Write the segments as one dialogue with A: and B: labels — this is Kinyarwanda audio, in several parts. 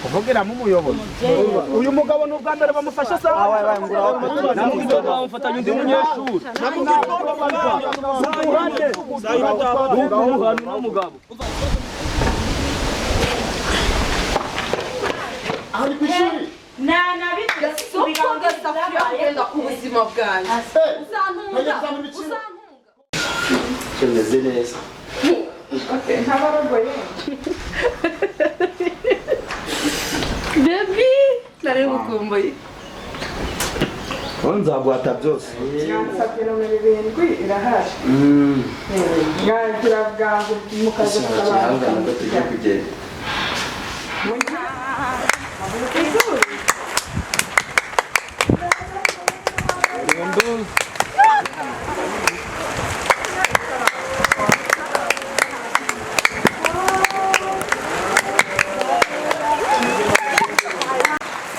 A: Kuvugiramo umuyobozi. Uyu mugabo ni ubwa mbere bamufashe sawa.
B: Bamufatanya undi munyeshuri. Umuhano n'umugabo.
C: Aha ni ku ishuri.
D: Soko gasafuriya kugenda ku buzima bwanjye. Uzantunga. Uzantunga.
E: Kimeze neza.
D: Ntabarogoye. Baby, nari ngukumbuye.
E: Wowe nzaguhata byose.
F: Yansabye nomero 7 irahari. Mwagira bwangu mukaza
E: Ihangane ko tugiye kugenda.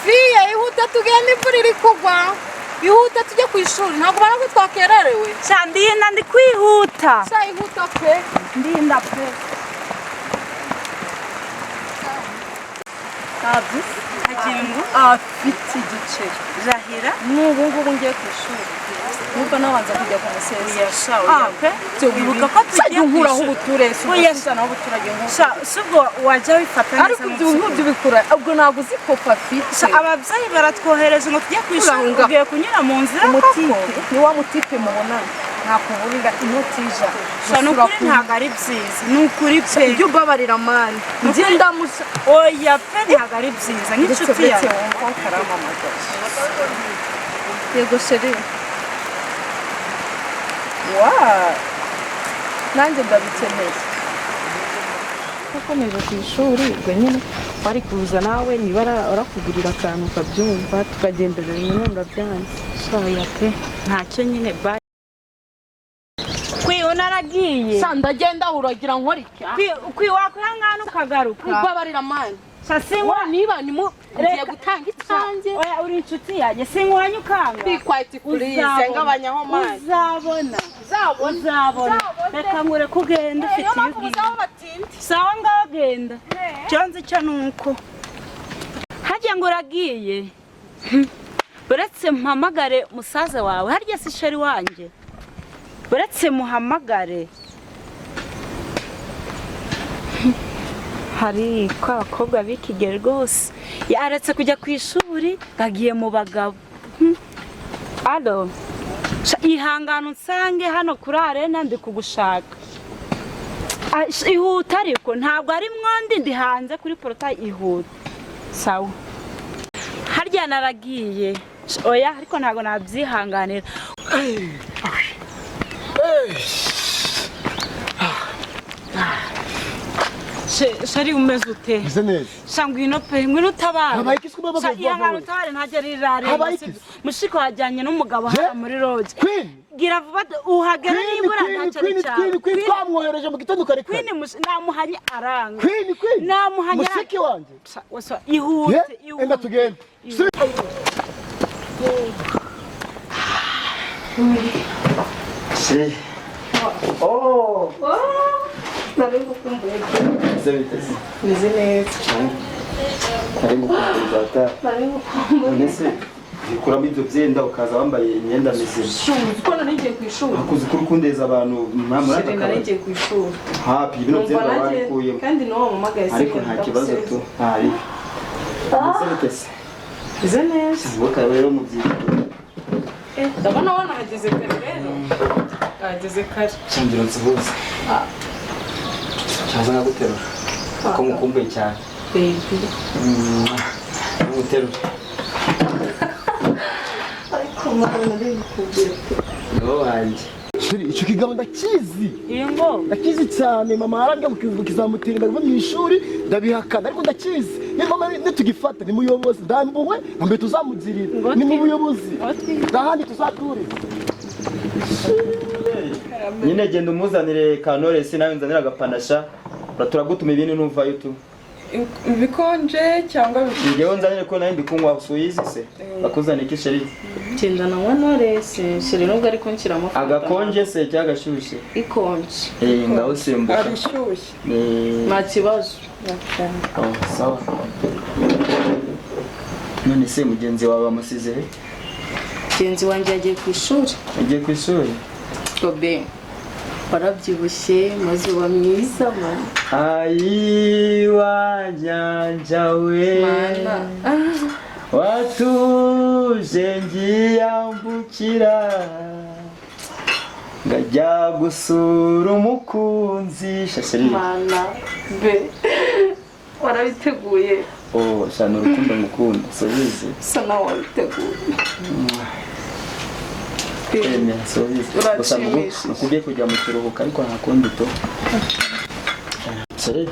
D: Fiye, ihute tugende, imvura iri kugwa. Ihute tujye ku ishuri, ntabwo ubona ko twakererewe.
G: Sha, ndinda, ndi kwihuta.
D: Sha, ihuta pe.
G: Ndinda pe. Kagingo
D: Afite igiceri.
G: Rahira.
D: N'ubu ngubu ngiye ku ishuri. Nubwo nabanza kujya ku musezi.
G: Oya sha, oya pe, ibuka ko tugiye ku
D: nkuraho
G: ishuri.
D: ubuture si
G: Oya.
D: ubwo naho ubuturage nkuru.
G: Sha, si ubwo wajya wifata neza
D: Ariko
G: mu
D: ibyo
G: by'ukuri.
D: nkubyo ubikura ubwo ntabwo uzi kopa afite.
G: Sha, ababyeyi baratwohereje ngo tujye ku ishuri.
D: Uranga.
G: Ugiye kunyura mu nzira koko?
D: Umutipe ni wa mutipe mubonana ntakuburira inoti 100.
G: Sha, ni ukuri ntabwo ari byiza, ni ukuri pe.
D: Ibyo ubabarira mani njye ndamusa.
G: Oya pe, ntabwo ari byiza nk'inshuti
D: Uretse
G: yawe.
D: wumva karamamagaye. Yego chéri, wa nanjye ndabikeneye.
F: Akomeje ku ishuri, ubwo nyine wari kuza nawe niba arakugurira akantu ukabyumva tukagendera rimwe, none urabyanze.
G: Oya pe, ntacyo nyine, bye. Kwi unaragiye.
D: Sha, ndagenda, uragira nkora iki?
G: Kwi wakwihangana ukagaruka.
D: Ubabarira mani.
G: Sha, sinkwa
D: Wa niba ni mu ngiye
G: Reka.
D: gutanga icyanjye.
G: Oya, uri inshuti yanjye, sinkwanya ukanga.
D: Be quiet please.
G: Uzabona.
D: Ngabanyaho mani.
G: Uzabona.
D: Uzabona.
G: Uzabona. Reka ngure ugenda ufite
D: Niyo
G: iyo
D: mpamvu
G: ugiye.
D: uzaba batinde.
G: Sawa, ngaho genda. Icyo nzi cyo ni uko harya ngo uragiye. Uretse mpamagare musaza wawe, harya si chéri wanjye, uretse muhamagare. Hari ko abakobwa b'ikigero rwose yaretse kujya ku ishuri bagiye mu bagabo. Alo. Sha, ihangane unsange hano kuri arena, ndi kugushaka. Ah, ihuta ariko ntabwo ari mwondi, ndi hanze kuri portail, ihuta. Sawa, harya naragiye. Oya, ariko ntabwo nabyihanganira. Chéri, umeze ute?
C: Meze neza.
G: Sha, ngwino pe, ngwino utabare.
C: Habaye iki se ko
G: Sha,
C: bavuga vuba
G: ihangane
C: vuba?
G: utabare, ntajya rirare.
C: Habaye iki?
G: Mushiki wajyanye n'umugabo hano muri lodge.
C: Queen.
G: Gira vuba uhagere
C: Queen,
G: nibura
C: Queen,
G: ntacyo
C: Queen,
G: cyawe.
C: Queen, Queen, twamwohereje mu gitondo kare kare.
G: Queen namuhanye aranga.
C: Queen, Queen.
G: Namuhanye aranga.
C: Mushiki wanjye.
G: Sha, wasa, ihute.
C: Ye,
G: Ihute.
C: enda tugende.
E: Si. Oh.
F: Nari ngukumbuye.
E: Ese biteze.
F: Meze neza.
E: Nari ngukumbuye data.
F: Nari ngukumbuye.
E: None se ukuramo ibyo byenda ukaza wambaye imyenda mizima?
F: Uzi ko nari ngiye ku ishuri.
E: Hakuze kuri kundeza abantu muri aka
F: Chéri, nari
E: kabari.
F: ngiye ku ishuri.
E: Hapi bino
F: Numva
E: byenda
F: nanjye
E: wabikuyemo.
F: kandi n'uwo mumagaye.
E: Ariko nta kibazo tu. Ntari. Ese biteze.
F: Meze neza.
E: Ubwo kaba rero mu byiciro.
F: Ndabona wanahageze kare rero. Wahageze kare.
E: Shingiro nsuhuze. Cyaza nkaguterura. Ko mukumbuye cyane.
F: Baby.
E: Nkuterura.
F: Ariko mwana, nari ngukumbuye pe.
E: Ni wowe wanjye.
C: Chéri, icyo kigabo ndakizi.
G: Iyi ngo
C: Ndakizi cyane, mama arambwira ngo kizamutera inda mu ishuri, ndabihakana, ariko ndakizi. Niyo mama nitugifata ni muyobozi ndambuwe nambere tuzamugirira ni mu buyobozi ndahandi tuzaturira.
E: Nyine genda umuzanire kantoresi, nawe nzanire agapanasha, turagutuma ibindi ntuvayo tu.
F: Ibikonje cyangwa
E: Njyewe nzanire ko nawe ndi kunywa suyizi se bakuzanire iki, chéri?
F: Genda na Knowless chéri, nubwo ariko nshyiramo fanta.
E: Agakonje se cyangwa agashyushye?
F: Ikonje.
E: Eh, ngaho simbuka.
F: Arashyushye.
E: Eh,
F: Nta kibazo.
E: oh, sawa. None se mugenzi wawe wamusize he?
F: Mugenzi wanjye yagiye ku ishuri.
E: Agiye ku ishuri.
F: Gobe, warabyibushye maze uba mwiza man.
E: Ayi wa nyanja we.
F: Mana.
E: Watuje ngiyambukira ngajya gusura umukunzi shashiri.
F: Mana be, warabiteguye.
E: Oh, shana urukundo ngukunda subizi.
F: Usa nawe wabiteguye.
E: Kwemera subizi gusa
F: Urashimishije.
E: Nukugiye kujya mu kiruhuko ariko nta kundi to. Sheri,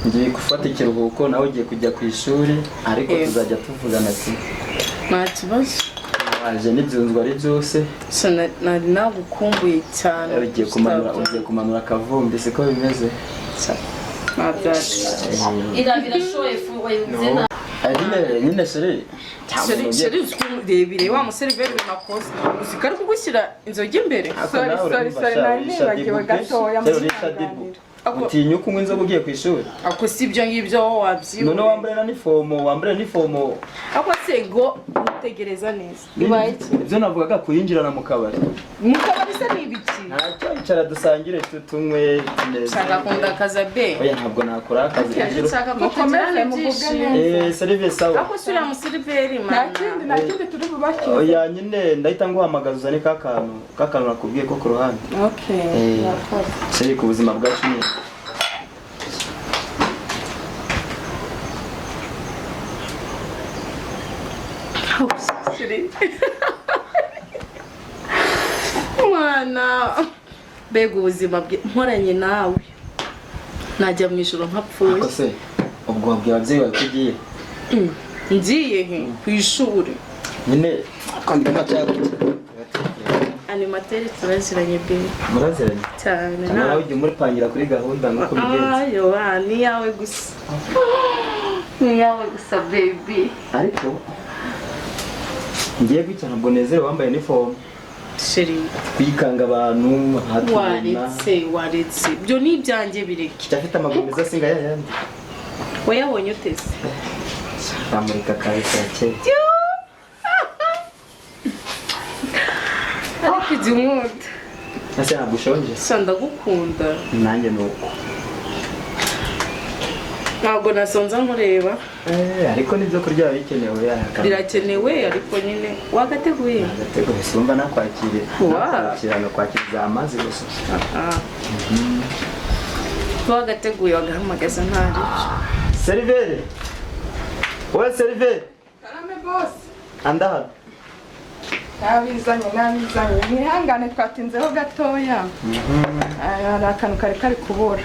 E: ngiye gufata ikiruhuko nawe ugiye kujya ku ishuri ariko
F: Yego.
E: tuzajya tuvugana ati
F: Nta kibazo.
E: Waje n'ibyunzwe ari byose.
F: Gusa nari nagukumbuye cyane.
E: Ugiye kumanura akavumbi siko bimeze. Nyine sheri.
F: Sheri urebire wa museriveri makosa uzi ko ari kugushyira inzoga imbere.
B: Sorry, sorry, nari nibagiwe gatoya mukiganiro.
E: Utinyuka unywa inzoga ugiye ku ishuri.
F: Ako si ibyo ngibyo wowe wabyiboneye.
E: None wambare na nifomo, wambare na nifomo.
F: Ako se ngo utegereza neza. Bibaye iki?
E: Ibyo navugaga kuyinjirana mu kabari.
F: Mu kabari se ni ibiki?
E: Ntacyo, icara dusangire tunywe neza.
F: Nshaka kundakaza be.
E: Oya ntabwo nakora akazi.
F: Nshaka ko
B: Mukomeze
F: tugirana
B: mugubwe
F: ibyishimo.
B: neza.
E: Serivisi sawa.
F: Ako si uriya museriveri
B: Nta
F: mana.
B: kindi, nta kindi turi bubakire.
E: Oya nyine ndahita nguhamagaza uzane ka kantu nakubwiye ko ku ruhande.
B: Okay, murakoze.
E: Sheri ku buzima bwacu nyine.
F: Sheri. Mwana mbega ubuzima bwe nkoranye nawe najya mu ijoro nkapfuye.
E: Ako se ubwo wabwiye ababyeyi bawe ko ugiye?
F: Ngiye he? Ku ishuri.
E: Nyine kwandika amacyago.
F: Animateri turaziranye be.
E: Muraziranye?
F: Cyane.
E: Nawe ujya umuripangira kuri gahunda nk'uko bigenze.
F: Ayo wa ni iyawe gusa. Ni iyawe gusa baby.
E: Ariko ngiye gutya ntabwo nezerewe wambaye inifomu.
F: Sheri.
E: Kwikanga abantu ntatubona.
F: Waretse ibyo ni ibyanjye bireke.
E: Cyafite amaguru meza asinga yayandi.
F: Wayabonye uteze.
E: Bamurika kare kare.
F: Ariko ujya unkunda.
E: Ese ntabwo ushonje?
F: Sha ndagukunda.
E: Nanjye ni uko.
F: Ntabwo nasonza nkureba.
E: Ariko n'ibyo kurya bikenewe.
F: Birakenewe ariko nyine wagateguye.
E: Agateguye sumba nakwakiriye. Nakwakira ngakwakiriza amazi gusa.
F: Wagateguye wagahamagaza ntari.
E: Seriveri. Wowe seriveri.
B: Karame boss.
E: Anda hano.
B: Nabizanye. Mwihangane twatinzeho gatoya. Hari akantu kari kari kubura.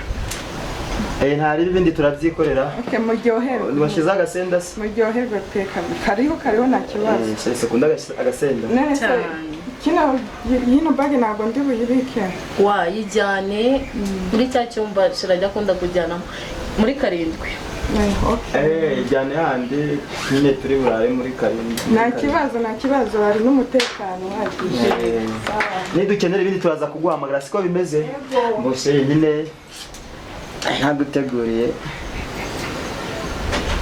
E: Ntari ibindi turabyikorera.
B: Okay, muryoherwe.
E: Washize agasenda se?
B: Muryoherwe pe, kariho nta kibazo.
E: Sekunda agasenda.
B: None se kino yino bag ntabwo ndi buyibike.
F: Wayijyane muri cya cyumba kirajya akunda kujyanamo muri 7.
B: Okay.
E: Ijyane handi nyine turi burare muri 7.
B: Nta kibazo hari n'umutekano uhagije.
E: Nidukenera ibindi turaza kuguhamagara siko bimeze. Mbose nyine ntaguteguriye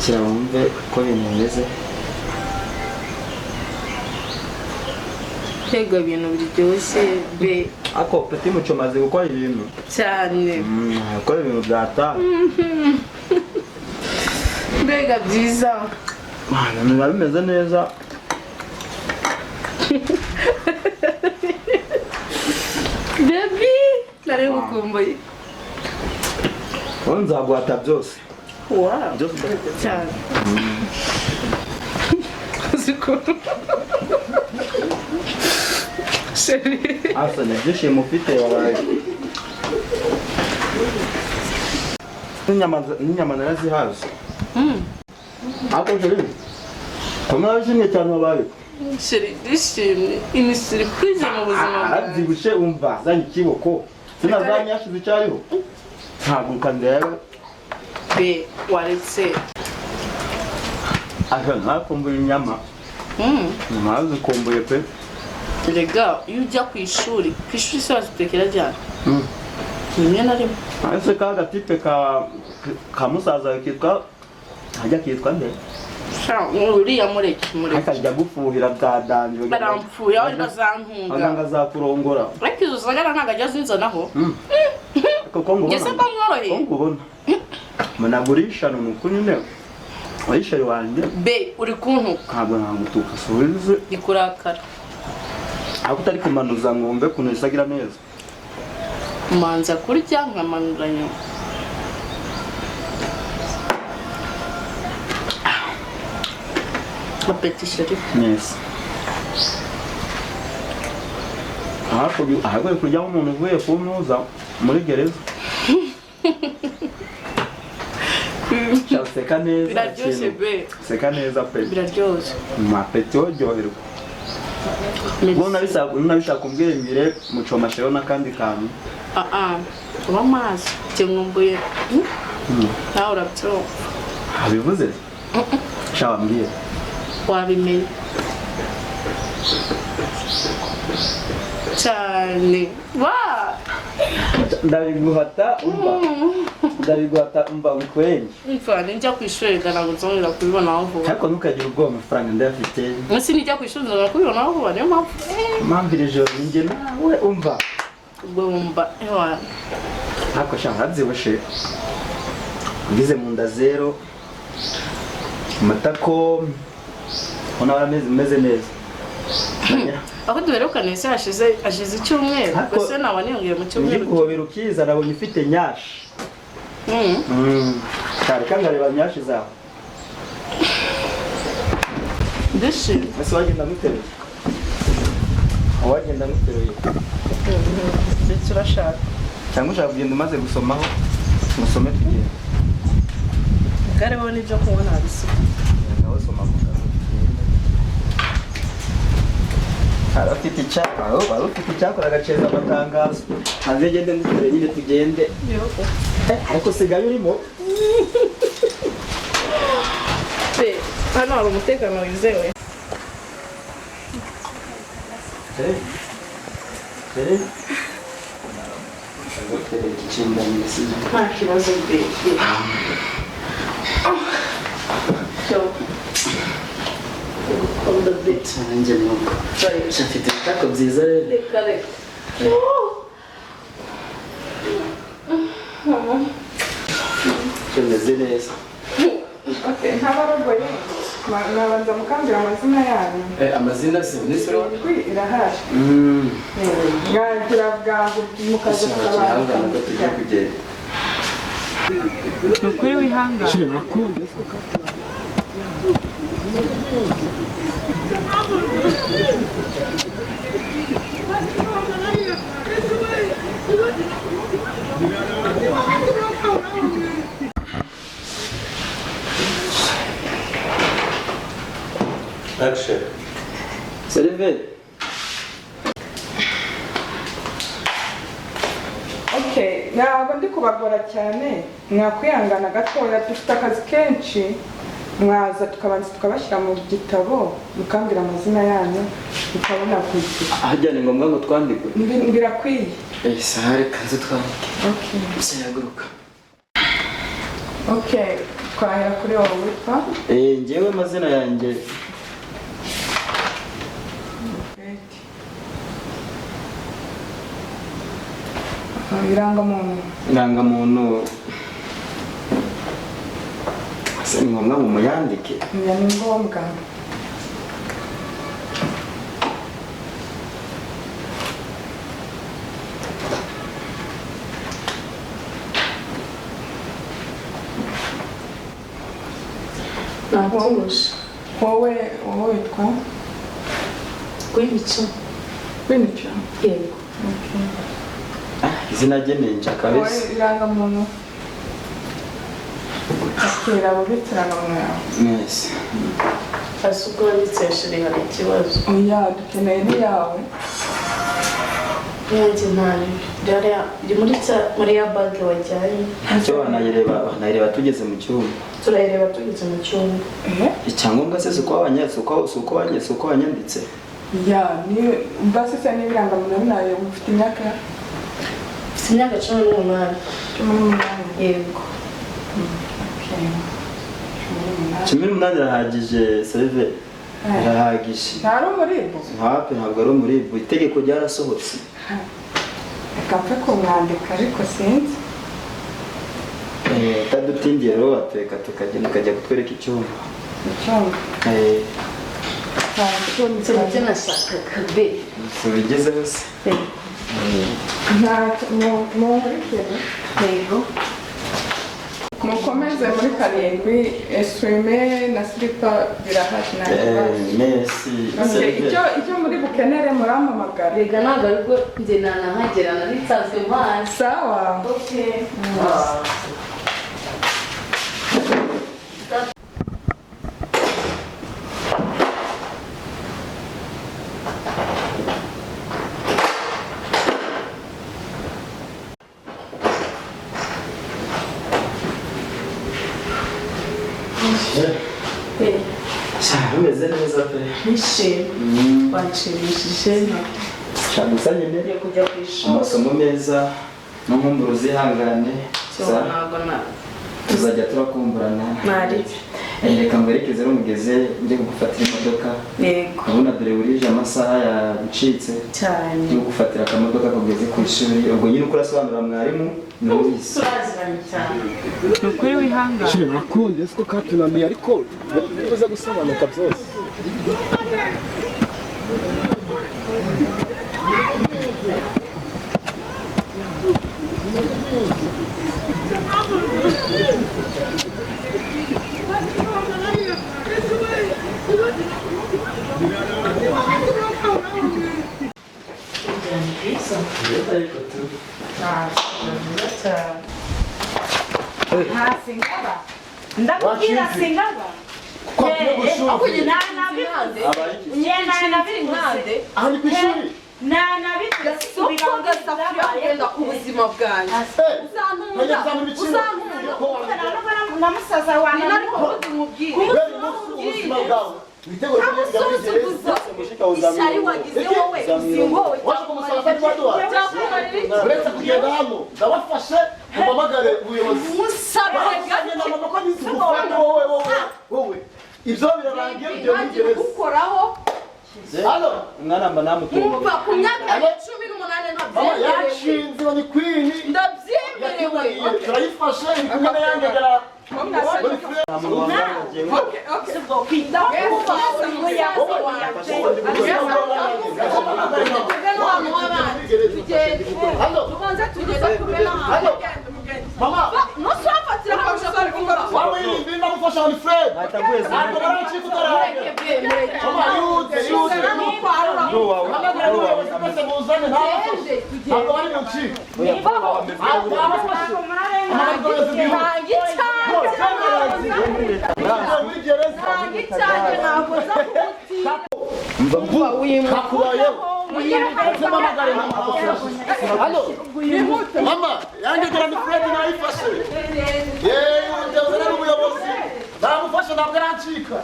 E: kirawumve uko ibintu bimeze.
F: Mbega ibintu biryoshye be.
E: Ako Petit Muco maze gukora ibintu
F: cyane.
E: Gukora ibintu byata.
F: Mbega byiza.
E: Mana biba bimeze neza.
F: Baby nari gukumbuye.
E: Wowe nzaguhata byose.
F: Wow.
E: Byose
F: cyane. Sheri.
E: Asa ni ibyishimo ufite wabaye. N'inyama narazihaze. Ariko Sheri, ko mwabishimye cyane wabaye.
F: Sheri ndishimye. Ini surprise mu buzima bwawe.
E: Arabyibushye umva azanye ikiboko. Sinazanye yashize icyariho. Ntabwo kandeba.
F: Be waretse.
E: Asa nakumbuye inyama. Narazikumbuye pe.
F: Rega iyo ujya ku ishuri se wazitekera ryari? Rimwe na rimwe.
E: Ese ka gatipe ka musaza kitwa Hajya kitwa nde?
F: Uriya mureke mureke.
E: Akajya gufuhira bwa danje.
F: Baramfuye aho bazantunga.
E: Aganga azakurongora.
F: Ariko izo sagara ntabwo ajya azinzanaho.
E: Kuko ngo
F: Njye se ko mworoheye.
E: Ko ngubona. Munagurisha ni ukuri nyine. Wayishere wanjye.
F: Be uri kuntuka.
E: Ntabwo nagutuka subize.
F: Ndi kurakara.
E: Ariko utari kumanuza ngo wumve ukuntu isagira neza.
F: Manza kurya nkamanura nyuma. Apeti chérie.
E: Neza. Ahakwiye kuryaho umuntu uvuye ku ntuza muri gereza. Seka neza.
F: Biraryoshye be.
E: Seka neza pe.
F: Biraryoshye.
E: Apeti woryoherwa. Ubwo nabishaka umbwire ngire mucomashero n'akandi kantu.
F: Uba amazi. Nkumbuye. Nawe urabyumva.
E: Abivuze? Sha wambwire.
F: Wabimenya. Cyane. Wa!
E: Ndabiguhata umva. Ndabiguhata umva wikwenge.
F: Umva ninjya ku ishuri ntabwo nzongera kubibonaho vuba.
E: Ariko ntukagira ubwoba amafaranga ndayafite.
F: Munsi nijya ku ishuri nzongera kubibonaho vuba niyo mpamvu.
E: Mpamvu iri joro ninjye nawe umva.
F: Ubwo wumva ewa.
E: Ariko sha narabyibushe. Ngize mu nda zero. Amatako ubona meze neza.
F: Aho duherukana ese hashize icyumweru. Gusa naba niyongeye mu cyumweru.
E: Ngikuhobera ukiza nabonye ufite nyashi. Kare kangareba nyashi zawe.
F: Ndishimye.
E: Ese wagenda nguteruye? Wagenda nguteruye.
F: Ndetse urashaka.
E: Cyangwa ushaka kugenda umaze gusomaho? Musome tugende.
F: Kare wowe n'ibyo kunywa nabisiga.
E: Nawe soma ku kanwa. Arafite icyapa, wari ufite icyakora agaceza amatangazo. Hanze gende ngutere nyine tugende. Ariko sigaye urimo.
F: Be, hano hari umutekano wizewe. Nta kibazo be. Gukunda be.
E: Nanjye nuko. Mfite ibitako byiza rero.
F: Reka reka.
E: Kimeze neza.
B: Okay, ntabarogoye. Mwabanza mukambwira amazina yanyu.
E: Amazina se ni se
B: irahari. Mwagira bwangu mukaza
E: kubanza tugiye kugenda.
G: Ukuri wihangana.
E: Action. Serve.
B: Okay, ntabwo ndi kubagora cyane, mwakwihangana gatoya dufite akazi kenshi. Mwaza tukabanza tukabashyira mu gitabo mukambwira amazina yanyu mukabona kwishyura.
E: Ahajya ni ngombwa ngo twandikwe.
B: Birakwiye.
E: Sawa reka nze twandike.
B: Okay.
E: Siyaguruka.
B: Okay, twahera kuri wowe witwa?
E: Njyewe amazina yanjye
B: Irangamuntu.
E: Irangamuntu. Se ni ngombwa ngo muyandike?
B: Ni ngombwa.
F: Natuje.
B: Wowe witwa?
F: Wimico.
B: Wimico?
F: Yego.
E: Izina rye ni Njakabese.
B: Wowe irangamuntu. Akira bubitse irangamuntu yawe.
E: Neza.
F: Ese ubwo wabitse shiri hari ikibazo?
B: Oya, dukeneye n'iyawe.
F: Yanjye ntayo. Iri muri ya bage wajyanye.
E: Ntacyo wanayireba tugeze mu cyumba.
F: Turayireba tugeze mu cyumba.
E: Icyangombwa se si uko wanyanditse?
B: Ya, ni basi se n'ibirangamuntu nayo ufite imyaka?
F: Mfite imyaka 18.
B: 18.
F: Yego.
B: Okay.
E: 18 irahagije Seve, irahagije.
B: Ntari umuribu?
E: Ntape, ntabwo ari umuribu, itegeko ryarasohotse.
B: Reka mfe kumwandika ariko sinzi.
E: Utadutindiye rero wateka tukagenda ukajya kutwereka icyumba.
B: Icyumba?
H: Icyo nashakaga be.
E: Tubigezeho se.
B: Ntacyo munkurikire.
H: Yego.
B: Mukomeze muri 7, eswime na silipa birahari nta kibazo.
E: Merci.
B: Okay, icyo muri bukenere murampamagara.
H: Rega ntabwo aribwo njye nanahagera nari nsanzwe mpazi.
B: Sawa.
H: Okay.
E: Bimeze neza pe.
F: Nishimye, wanshimishije.
E: Gusa nyine
F: ngiye kujya ku ishuri.
E: Amasomo meza n'inkumburo uzihangane. Tuzajya turakumburana. Reka ngwerekeze rero mugeze njye kugufatira imodoka.
F: Yego.
E: Urabona dore burije amasaha yacitse.
F: Cyane.
E: Njye kugufatira akamodoka kugeze ku ishuri, ubwo nyine uko urasobanurira mwarimu ni ubizi.
H: Turaziranye cyane.
F: Ni ukuri wihangane.
C: Shire nakunde siko katunaniye ariko bibuze gusobanuka byose.
G: Singaba ndakubwira singaba.
C: Aha ni ku ishuri.
D: Kugenda ku buzima bwanjye uzantunga
G: Na musaza wanjye
C: Ubuzima bwawe
D: ntamusuzuguza ishyari wagize wowe usingowe.
C: Uretse kugenda hano ndabafashe mupamagare ubuyobozi.
D: Musabye
C: gato wowe wowe wowe ibyo birarangiye ugiye muri gereza.
D: Gukoraho.
C: Hano
E: umwana mba namutunga.
D: Umva, ku myaka 18 ntabyemerewe.
C: Yashinze ni kwini.
D: Ndabyemerewe.
C: Turayifashe iri kumwe na yangegera. Mama, yangegera ni Fred nayifashe. Yewe, njyewe n'ubuyobozi. Namufashe ntabwo arancika.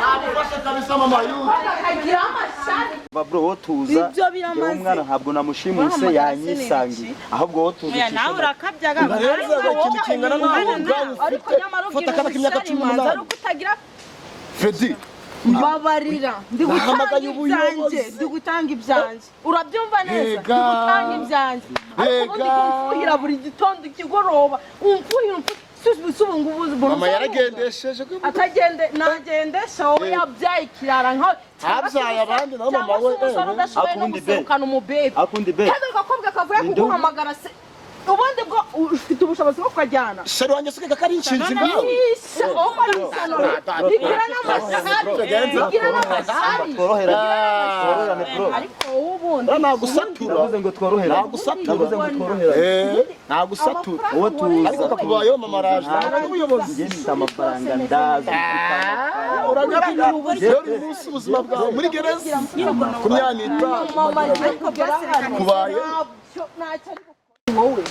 C: Namufashe kabisa mama yuti.
D: Akagira amashyari.
E: Bro, wowe tuza.
F: Ibyo biramaze.
E: Umwana ntabwo namushimuse yanyisangiye. Ahubwo wowe tuza.
G: Nawe urakabyaga.
C: Ndarenza ikintu kingana nawe ubwawe ufite. Fata akana k'imyaka 18. Freddy.
D: Mbabarira, ndi gutanga ibyanjye, ndi gutanga ibyanjye, urabyumva neza, ndi gutanga ibyanjye. Ariko ubundi kumfuhira buri gitondo ikigoroba umfuhira ubu ngubu.
C: Mama yaragendesheje.
D: Atagende nagendesha wowe yabyaye ikirara nkawe.
C: Abyaye abandi naho mama we.
D: Cyangwa se umusore udashoboye no guserukana umubebe.
E: Akundi be.
D: Kandi agakobwa kavuye kuguhamagara se ubundi bwo ufite ubushobozi bwo kukajyana.
C: Sheri wanjye suka kari inshinzi ngawe.
D: Bigira n'amasari, bigira n'amasari.
E: Tworoherane bro.
D: Ariko wowe ubundi
C: Nagusatura.
E: Navuze ngo tworoherane.
C: Nagusatura.
E: Navuze ngo tworoherane.
C: Nagusatura.
E: Wowe tuza.
C: Ariko kakubayeho mama araje. N'ubuyobozi.
E: Njye mfite amafaranga ndazi.
C: Uragaragara. Rero uyu munsi ubuzima bwawe muri gereza. 25.
D: Mama ariko
C: Kubaye.
D: Ntacyo ari wowe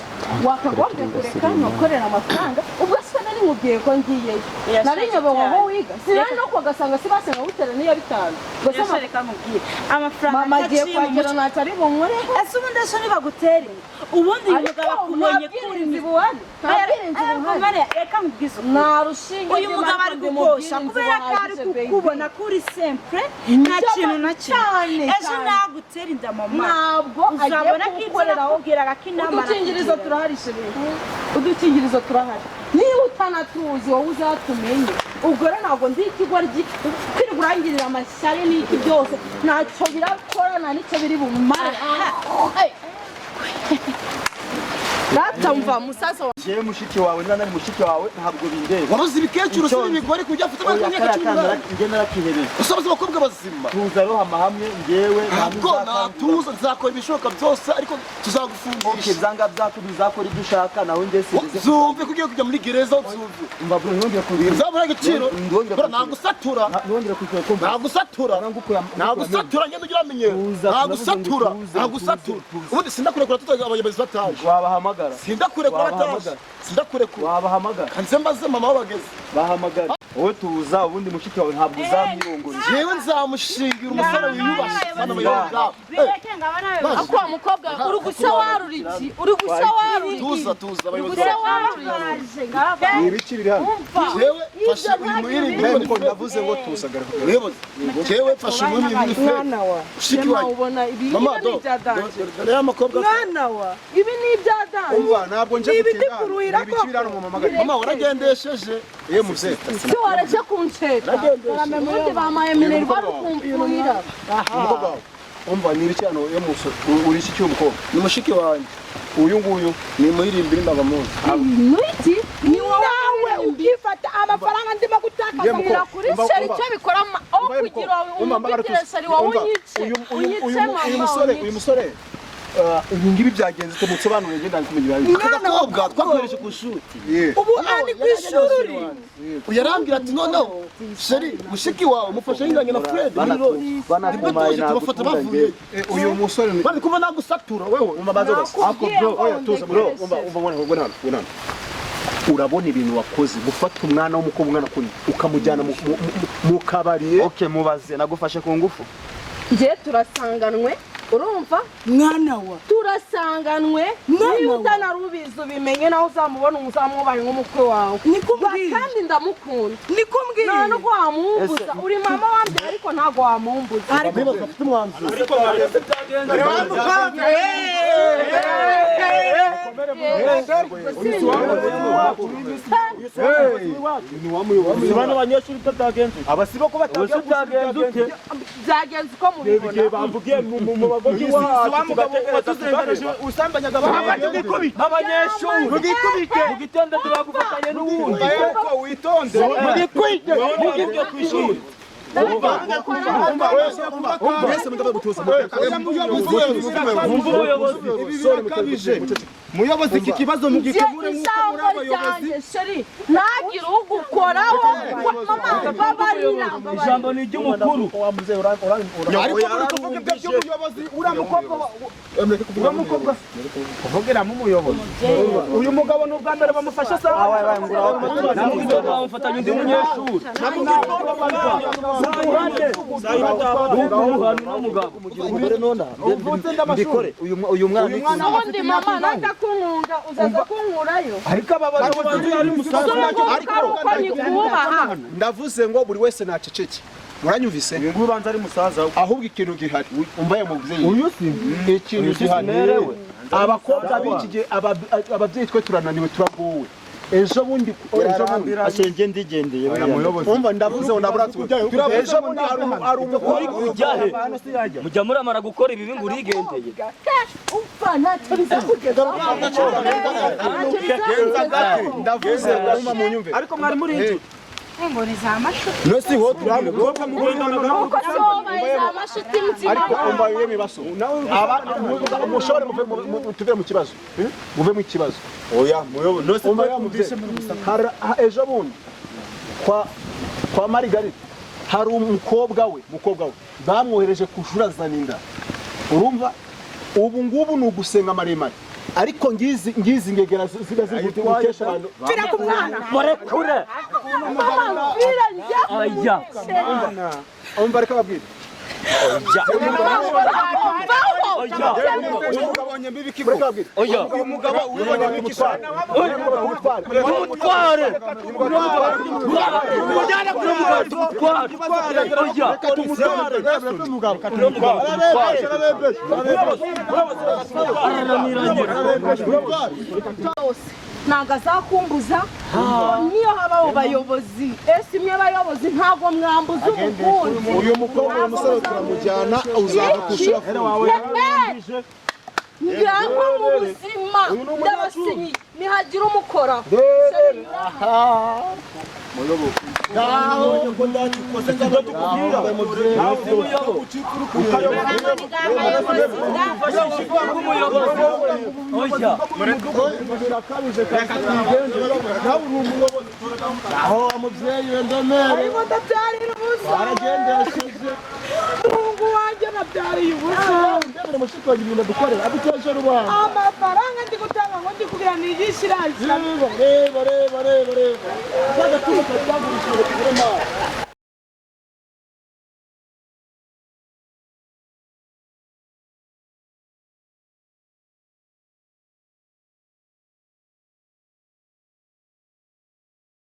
D: wakagombye kureka nkakorera amafaranga ubwo se nari nkubwiye ko ngiyeyo. Nari nyobewe aho wiga, sinari no kugasanga si basenga butera n'iya bitanu. Gusa
G: Yasha, reka nkubwire amafaranga
D: mama agiye
G: ataciye mu
D: kwakira
G: mutwe.
D: Ntacyo ari bunkoreho.
G: Ese ubundi ejo ntibagutera inda? Ubundi uyu
D: Ariko
G: mugabo akubonye
D: nta
G: kuri
D: bwirinzi buhari, nta bwirinzi buhari.
G: Mariya, reka nkubwize ukuri.
D: Nta rushinge
G: Uyu
D: ndimo,
G: mugabo ari
D: ariko ndi mu
G: kugosha
D: bwirinzi
G: kubera ko ari
D: buhagije, baby.
G: kukubona kuri sempre, nta
D: Nicyo
G: kintu na kimwe.
D: Cyane,
G: Ejo
D: cyane.
G: nagutera inda, mama,
D: Ntabwo agiye
G: uzabona ko ibyo
D: kuwukoreraho.
G: nakubwiraga ko inama
D: Udukingirizo
G: nakugira.
D: turahari, chéri, udukingirizo turahari. Niba utanatuzi wowe uzatumenye. Ubwo rero ntabwo ndi ikigoryi kwirirwa urangirira amashyari n'iki byose, ntacyo birakora, nta n'icyo biri bumare. Rata mva musaza wa
E: Njyewe mushiki wawe, niba nari mushiki wawe, ntabwo bindeba.
C: Wabuze ibikecuru si ibigori kujya afite
E: Oya,
C: imyaka
E: kariya
C: cumi
E: kana
C: n'umunani.
E: njye narakihebeye.
C: Usobaza abakobwa bazima.
E: Tuza rohama hamwe njyewe.
C: Ntabwo natuza, nzakora ibishoboka byose, ariko
E: Okay,
C: tuzagufungisha.
E: Byanga byakunda uzakora ibyo ushaka, nawe njye sinzi.
C: Zumve ko ugiye kujya muri gereza, zumve.
E: Umva bro, ntongere kubira.
C: Nzabura agaciro.
E: Ndongera.
C: Bro, nagusatura.
E: Ntongere kwishyura kumva.
C: Nagusatura. Nagusatura, ngenda ugira amenyero.
E: Tuza,
C: Nagusatura.
E: tuza,
C: Nagusatura.
E: tuza.
C: Ubundi sindakurekura tutaga abayobozi bataje.
E: Wabahamagara.
C: Sindakurekura bataje.
E: Wabahamagara.
C: Sindakurekura.
E: Wabahamagara.
C: Kanze mbaze mama wabageze.
E: Bahamagara. Wowe tuza, ubundi mushiki wawe ntabwo uzamwirongora.
C: Jewe nzamushingira umusore wiyubashye hano muyobozi.
G: Bireke ngo abana be.
D: Ako wa mukobwa, uri gushya warura iki? Uri gushya warura iki?
C: Tuza, tuza,
D: Uri
C: abayobozi.
D: gushya warura iki?
G: Baje ngaba.
A: Ni ibiki biri hano?
C: Jewe fashe uyu muhiri.
A: Nkuko ndavuze ngo tusagara.
C: Muyobozi. Jewe fashe uyu muhiri.
B: Mwana wa
C: Mushiki
D: Shema,
C: wanjye.
D: ubona ibi
C: Mama,
D: ibi ni
C: do.
D: ibya danger.
C: Dore ya makobwa.
D: Mwana wa, ibi ni ibya danger.
A: Umva, ntabwo nje
B: Ni ibiti
A: gutinda hano.
B: kuruhira
A: Ni ibiki biri hano mumamagare?
C: Mama, waragendesheje.
A: Ye muvyeyi.
D: Si wareke kunsheta, ubundi bamaye minerva rukumfuhira.
A: Umukobwa wawe. Umva, ni ibiki hano ye musore? Uri iki cy'umukobwa?
C: Ni mushiki wanjye.
A: Uyu nguyu.
C: Ni muhirimbiri ndabamuzi.
D: Niki ni wowe?
B: Nawe ukifata amafaranga ndimo gutakaza.
A: Ye mukobwa.
D: Bwira kuri
A: Umva,
D: chéri
A: umva.
D: icyo bikora aho
A: Umva ye
D: kugira
A: mukobwa. Umva, mbagara
D: umubwire
A: tuzi.
D: chéri wowe
A: Umva,
D: unyice
A: uyu
D: unyice
A: uyu
D: mama,
A: musore, uyu
D: unyice.
A: musore, ibi ngibi byagenze ute? Musobanurire, ngenda kumenya ibyo.
C: Aka gakobwa twakoresheje ku ishuri.
B: Ubu ari ku ishuri.
C: Uyarambwira ati noneho chéri, mushiki wawe mufashe yinganye na Fred muri road. Nibwo
E: Banakumaye
C: tuje tubafata
E: ntabwo.
C: bavuye.
A: Uyu musore ni
C: Bari kumva nagusatura wewe.
A: Umva banza basi.
D: Nakubwiye
A: Ako bro,
D: ngo
A: oya tuza bro, umva
D: undekoresheje.
A: umva mwana, ngwino hano, ngwino hano. Urabona ibintu wakoze, gufata umwana w'umukobwa umwana kuni ukamujyana mu kabari.
E: Okay, mubaze, nagufashe ku ngufu?
D: Njye turasanganwe, urumva?
G: Mwana wa.
D: Turasanganwe.
G: Mwana
D: Niba
G: wa.
D: utanarubizi ubimenye, nawe uzamubona uzamwubahe nk'umukwe wawe.
G: Niko mbwiye.
D: Kandi ndamukunda.
G: Niko mbwiye.
D: Nta nubwo wamumbuza, uri mama wambye, ariko ntabwo wamumbuza.
C: Muyobozi afite umwanzuro.
E: Bano banyeshuri utagenze.
A: Abasibo ko
E: Ubuse byagenze ute?
D: Byagenze uko mubibona.
E: Bavugiye mu bagozi wacu tugategereza.
A: Usambanyaga
E: Abanyeshuri mu gitondo tubagufatanye n'uwundi.
A: Yuko witonde.
E: Mugikwite mugibwe ku ishuri.
A: Mwese mugomba gutuza.
E: Mwumva umuyobozi.
A: Ibi birakabije. Muyobozi, iki kibazo mugikemure
D: Njye
A: nk'uko muri
D: ijambo
A: abayobozi.
D: ryanjye, chéri, ntagire ugukoraho. Mama, babarira.
E: Ijambo ni iry'umukuru.
A: Ariko muri kuvuga ibyo by'umuyobozi, uriya mukobwa uriya mukobwa kuvugiramo umuyobozi.
I: Uyu mugabo ni ubwa mbere bamufashe sawa.
E: Bamufatanya undi munyeshuri. Mbikore uyu mwana.
D: Ubundi mama naza kunkunga, uzaza kunkurayo.
A: Ariko aba bayobozi
D: Ariko uko nikubaha.
A: Ndavuze ngo buri wese naceceke. Muranyumvise?
E: Uyu nguyu ubanza ari musaza we.
A: Ahubwo ikintu gihari, umva ye mubyeyi.
E: Uyu si
A: Ikintu
E: Uyu si
A: gihari.
E: mere we.
A: Abakobwa b'iki gihe, ababyeyi twe turananiwe, turagowe. Ejo bundi, ejo bundi.
E: Ashenge ndigendeye.
A: Umva, ndavuze ngo nabura ejo bundi hari umukobwa
E: Ujya he? Mujya muramara gukora ibibi ngo urigendeye.
D: Upfa ntacyo bizakugezaho, ntacyo bizakugezaho.
A: Ndavuze ngo umva munyumve.
I: Ariko mwari muri inzu.
G: Ngo ni za mashuti.
A: No si ho turamukobwa
D: Kuko si wowe bahize amashuti mutima.
A: Ariko umva yewe mibaso. Aba mushobore muve tuve mu kibazo. Muve mu kibazo.
E: Oya muyobozi. No si
A: Umva ya mubyeyi. Hari ejo bundi kwa Margarita hari umukobwa we, umukobwa we bamwohereje ku ishuri azana inda. Urumva? Ubu ngubu ni ugusenga maremare.
C: Ariko ngizi ngegera ziba ziri gukesha abantu.
B: Pfira ku mwana.
E: Barekure.
D: Mama mvira njya.
E: Oya.
A: Umva, reka babwire.
E: Oya.
A: Uyu mugabo ubonye mbibiki.
E: Tumutware. Tumujyane kuri mugabo tumutware. Oya.
D: Byose ntabwo azakumbuza, niyo haba abo bayobozi. Ese imwe bayobozi, ntabwo mwambuza umukunzi.
A: Uyu mukobwa, uyu musore turamujyana, uzava ku ishuri afunze.
D: Ngira mu buzima ndabasinyiye, nihagira umukora.
E: Oya.
C: Aho mubyeyi we, ndemere.
B: Ariko ndabyarira ubusa.
C: Baragendesheje.
B: Mungu wanjye, nabyariye ubusa.
C: Ndemere mushiki wanjye, ibintu dukorera abiteje rubanda.
B: Amafaranga ndi gutanga ngo ndi kugira nigishe irangira.
C: Reba, reba, reba, reba, reba. Za gatungo twagurishije ngo tugure amazi.